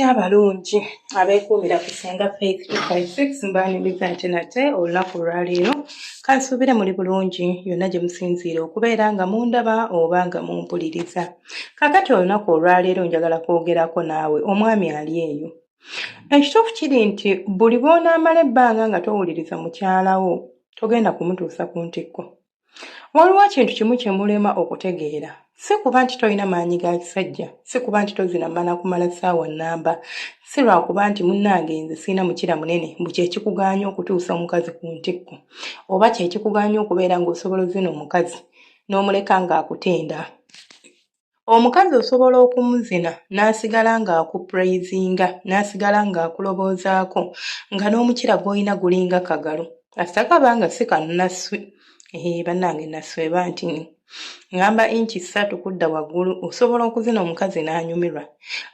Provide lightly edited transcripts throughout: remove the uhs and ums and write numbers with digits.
Mutya abalungi abeekuumira ku Ssenga Faith 256? Mbaaniriza nti nate olunaku olwaleero kansuubire muli bulungi yonna gye musinziira okubeera nga mundaba oba nga mumpuliriza. Kaakati olunaku olwaleero njagala kwogerako naawe omwami ali eyo. Ekituufu kiri nti buli bw'onaamala ebbanga nga towuliriza mukyala wo, togenda kumutuusa ku ntikko. Waliwo ekintu kimu kye mulema okutegeera. Si kuba nti tolina maanyi ga kisajja, si kuba nti tozina mmana kumala ssaawa nnamba, si lwakuba nti munnange nze sirina mukira munene mbu kye kikugaanya okutuusa omukazi ku ntikko oba kye kikugaanya okubeera ng'osobola ozina omukazi n'omuleka ng'akutenda. Omukazi osobola okumuzina n'asigala ng'akupraisinga, n'asigala ng'akuloboozaako nga n'omukira gw'olina gulinga kagalo. Kasita kaba nga si kannasswi. Eeh bannange, nasswi eba ntini. Ŋŋamba inchi 3 kudda waggulu osobola okuzina omukazi n'anyumirwa.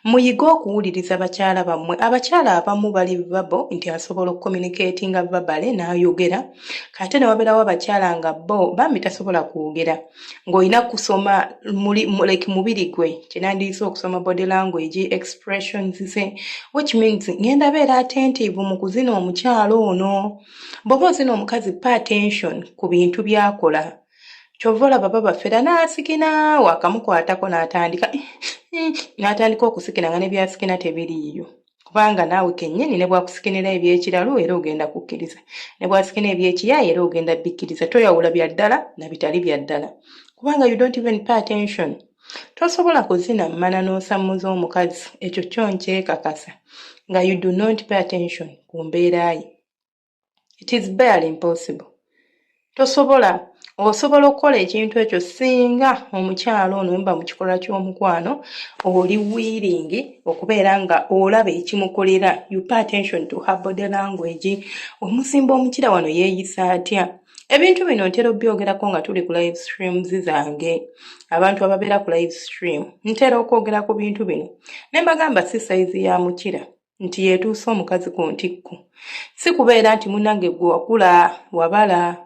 Muyige okuwuliriza bakyala bammwe. Abakyala abamu bali verbal, nti asobola okucommunicatinga verbally n'ayogera, ate ne wabeerawo abakyala nga bo bambi tasobola kwogera, ng'olina kusoma muli like mubiri gwe, kye nandiyise okusoma body language, expressions ze, which means ŋŋenda beera attentive mu kuzina omukyala ono. Bw'oba ozina omukazi, pay attention ku bintu by'akola. Ky'ova olaba babafera n'asikina, waakamukwatako n'atandika okusikina nga ne by'asikina tebiriiyo, kubanga naawe kennyini ne bw'akusikinira eby'ekiralu era ogenda kukkiriza, ne bw'asikina eby'ekiyaaye era ogenda bikkiriza. Toyawula bya ddala na bitali bya ddala kubanga you don't even pay attention. Tosobola kuzina mmana n'osammuza omukazi, ekyo kyo nkyekakasa, nga you do not pay attention ku mbeera ye. It is barely impossible. Tosobola. Osobola okukola ekintu ekyo singa omukyala ono muba mu kikolwa ky'omukwano, oli willing okubeera nga olaba ekimukolera. You pay attention to her body language. Omusimba omukira wano yeeyisa atya? Ebintu bino ntera obyogerako nga tuli ku live streams zange. Abantu ababeera ku live stream, ntera okwogera ku bintu bino ne mbagamba si size ya mukira nti yeetuusa omukazi ku ntikko, si kubeera nti munnange gwe wakula wabala.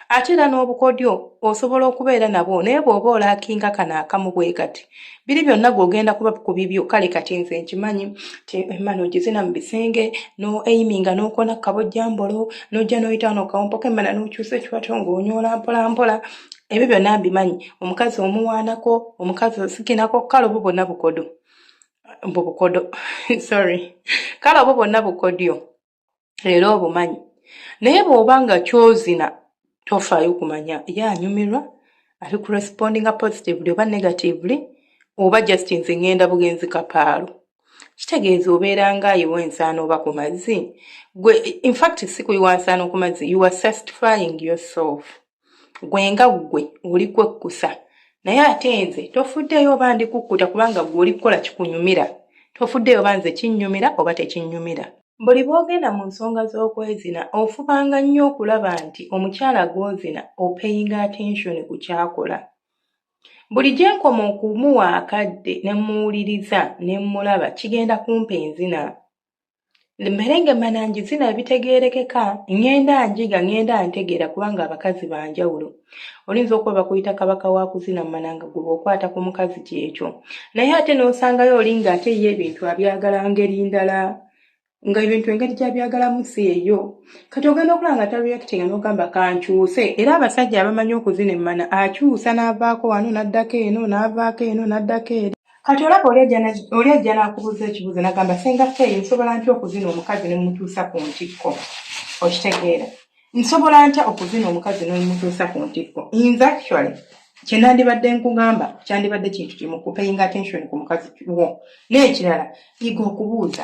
Ate era n'obukodyo osobola okubeera nabwo, naye bw'oba olackinga kano akamu bwe kati, biri byonna gw'ogenda kuba ku bibyo. Kale kati nze nkimanyi nti emmana ogizina mu bisenge, no aiminga n'okona kabojjambolo, n'ojja n'oyita wano kawompo k'emmana, n'okyusa ekiwato ng'onyoola mpola mpola. Ebyo byonna mbimanyi. Omukazi omuwaanako, omukazi osikinako, kale obwo bwonna bukodo, mbu bukodo, sorry, kale obwo bwonna bukodyo era obumanyi. Naye bw'oba nga ky'ozina tofaayo kumanya ye anyumirwa, ali kurespondinga positively oba negatively, oba just nze ŋŋenda bugenzi kapaalo, kitegeeza obeera nga ayiwa ensaano oba ku mazzi gwe. Infact si kuyiwa nsaano ku mazzi, you are satisfying yourself gwe nga ggwe oli kwekkusa. Naye ate nze tofuddeeyo oba ndi kukkuta, kubanga gwe oli kukola kikunyumira. Tofuddeeyo oba nze kinnyumira oba tekinnyumira. Buli bw'ogenda mu nsonga z'okwezina, ofubanga nnyo okulaba nti omukyala gw'ozina opayinga attention ku ky'akola. Buli gye nkoma okumuwa akadde ne mmuwuliriza ne mmulaba, kigenda kumpa enzina. Mmere ng'emmana ngizina ebitegeerekeka, ŋŋenda njiga, ŋŋenda ntegeera, kubanga abakazi ba njawulo. Oyinza okuba bakuyita kabaka wa kuzina mmana nga gwe bw'okwata ku mukazi kyekyo. Naye ate n'osangayo oli ng'ate ye ebintu abyagala ngeri ndala, nga ebintu engeri gy'abyagalamu si eyo. Kati ogenda okulaba nga tareactinga, n'ogamba kankyuse. Era abasajja abamanyi okuzina emmana akyusa n'avaako wano n'addako eno, n'avaako eno n'addako eri. Kati olaba oli ajja n'akubuuza ekibuuzo n'agamba, "Ssenga Faye, nsobola ntya okuzina omukazi ne mmutuusa ku ntikko?" Okitegeera? Nsobola ntya okuzina omukazi n'omutuusa ku ntikko? Nze actually kye nandibadde nkugamba kyandibadde kintu kimu: kupayinga attention ku mukazi wo. N'ekirala, yiga okubuuza.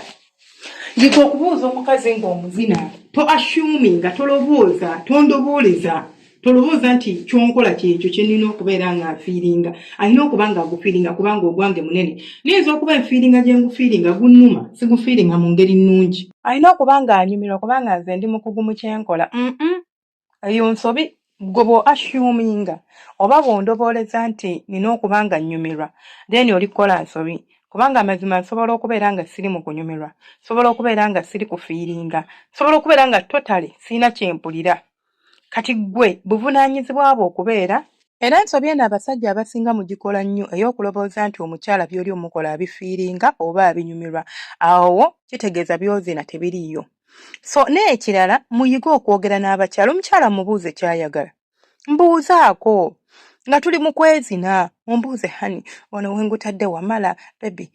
Yiga okubuuza omukazi ng'omuzina. To assuminga, tolowooza, tondobooleza, tolowooza nti kyonkola kyekyo kye nnina okubeera nga nfeelinga, alina okuba nga agufeelinga kubanga ogwange munene. Niyinza okuba enfeelinga gye ngufeelinga gunnuma, sigufeelinga mu ngeri nnungi. Alina okuba nga anyumirwa kubanga nze ndi mukugu mu kyenkola. Eyo nsobi. Gwe bw'o assuminga oba bw'ondobooleza nti nina okuba nga nnyumirwa, then oli kukola nsobi, kubanga amazima nsobola okubeera nga siri mu kunyumirwa, nsobola okubeera nga siri kufeelinga, nsobola okubeera nga totally sirina kye mpulira. Kati ggwe buvunaanyizibwa bwo okubeera Era ensobi eno abasajja abasinga mugikola nnyo ey'okulowooza nti omukyala by'oli omukola abifiiringa oba abinyumirwa. Awo kitegeeza by'ozina tebiriiyo. So n'ekirala muyige okwogera n'abakyala. Omukyala mubuuze ky'ayagala. Mbuuzaako nga tuli mu kwezina ombuuze honey wano we ngutadde wamala baby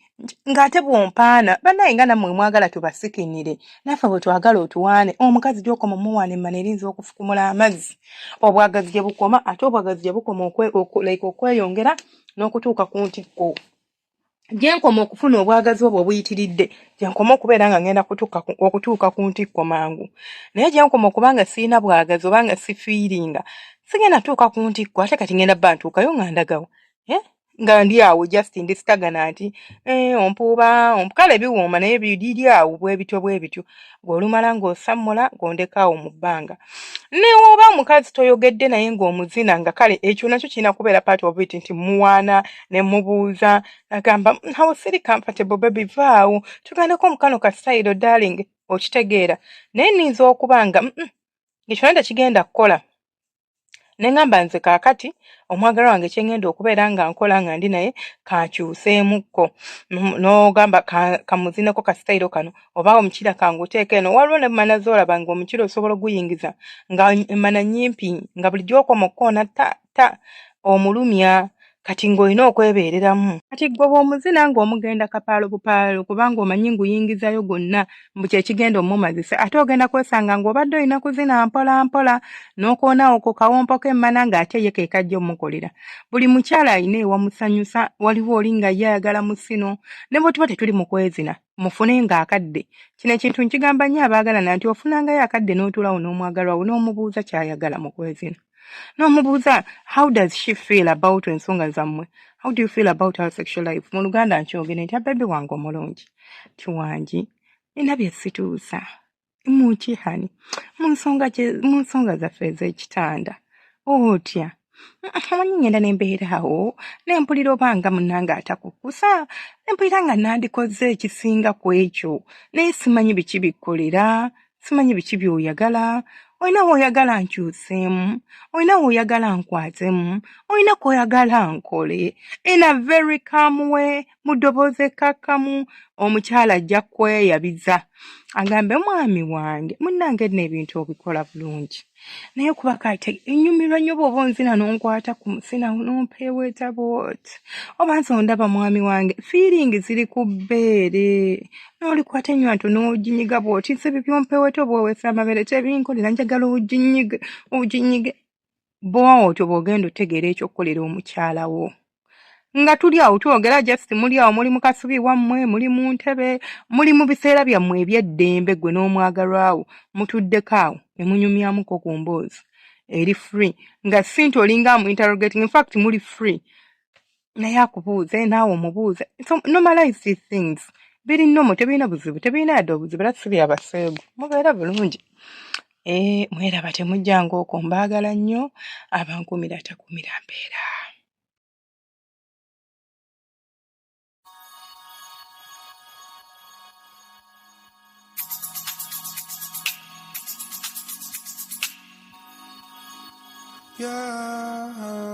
ng'ate bw'ompaana bannaye nga nammwe mwagala tubasikinire naffe bwe twagala otuwaane omukazi gy'okoma omuwaana emmana erinza okufukumula amazzi obwagazi gye bukoma ate obwagazi gye bukoma like okweyongera n'okutuuka ku ntikko gye nkoma okufuna obwagazi obwo obuyitiridde gye nkoma okubeera nga ngenda okutuuka ku ntikko mangu naye gye nkoma okuba nga sirina bwagazi oba nga sifiiringa sigenda tuuka ku ntikko ate kati ngenda bba ntuukayo nga ndagawa eh? Nga ndi awo just ndi stagnant eh, ompuuba kale biwooma naye biri awo bwe bityo bwe bityo ng'olumala ng'osammula ng'ondeka awo mu bbanga newooba omukazi toyogedde naye ng'omuzina nga kale ekyo nakyo kirina kubeera part of it nti muwaana ne mubuuza agamba awo siri comfortable baby vaawo tugendeko mukano ka style darling okitegeera naye nninza okuba nga ekyo naye tekigenda kukola. Ne ŋŋamba nze kaakati omwagalwa wange kye ŋŋenda okubeera nga nkola nga ndi naye kankyuseemukko. N'ogamba kamuzineko ka sitayiro kano oba omukira kanguteeke eno. Waliwo n'emmana z'olaba ng'omukira osobola okuguyingiza nga emmana nnyimpi nga buli gy'okoma okukoona ta ta omulumya kati ng'olina okwebeereramu. Kati ggwe bw'omuzina ng'omugenda kapaalo bupaalo kubanga omanyi nguyingizayo gwonna mbu kye kigenda omumazisa ate ogenda kwesanga ng'obadde olina kuzina mpola mpola n'okoonawo ku kawompo k'emmana ng'ate ye ke kajja omukolera. Buli mukyala alina ewamusanyusa, waliwo oli nga ye ayagala musino ne bwe tuba tetuli mu kwezina mufune ng'akadde. Kino ekintu nkigamba nnyo abaagalana nti ofunangayo akadde n'otuulawo n'omwagalwa wo n'omubuuza ky'ayagala mu kwezina. N'omubuuza how does she feel about ensonga zammwe, how do you feel about our sexual life. Mu Luganda nkyogere nti abebi wange omulungi kiwangi nina bye situusa muki hani mu nsonga zaffe ez'ekitanda otya omanyi ngenda ne mbeera awo ne mpulira oba nga munnange atakukusa ne mpulira nga nandikoze ekisinga ku ekyo naye simanyi biki bikkolera simanyi biki by'oyagala olina w'oyagala nkyuseemu olina w'oyagala nkwatemu olina k'oyagala nkole in a very calm way mu ddoboozi ekkakkamu omukyala ajja kweyabiza agambe mwami wange munnange nno ebintu obikola bulungi naye kuba kati enyumirwa nnyo bw'oba onzina n'onkwata ku musina n'ompeeweeta bw'oti oba nze ondaba mwami wange fiiringi ziri ku bbeere n'olikwata ennywanto n'oginyiga bw'oti nze ebyo by'ompeeweeta obweweesa amabeere tebinkolera njagala oginyige oginyige bw'otyo bw'ogenda otegeera eky'okukolera omukyala wo. Nga tuli awo twogera just muli awo muli mu kasubi wammwe muli mu ntebe muli mu biseera byammwe eby'eddembe ggwe n'omwagalwa wo mutuddeko awo ne munyumyamuko ku mboozi eri free nga si nti olinga amu interrogating in fact muli free naye akubuuze naawe omubuuze so normalize these things biri normal tebirina buzibu tebirina yadde obuzibu era si bya baseegu mubeera bulungi. Eh, mweraba temujjanga okwo mbaagala nnyo abankuumira atakuumira mpeera. Yeah.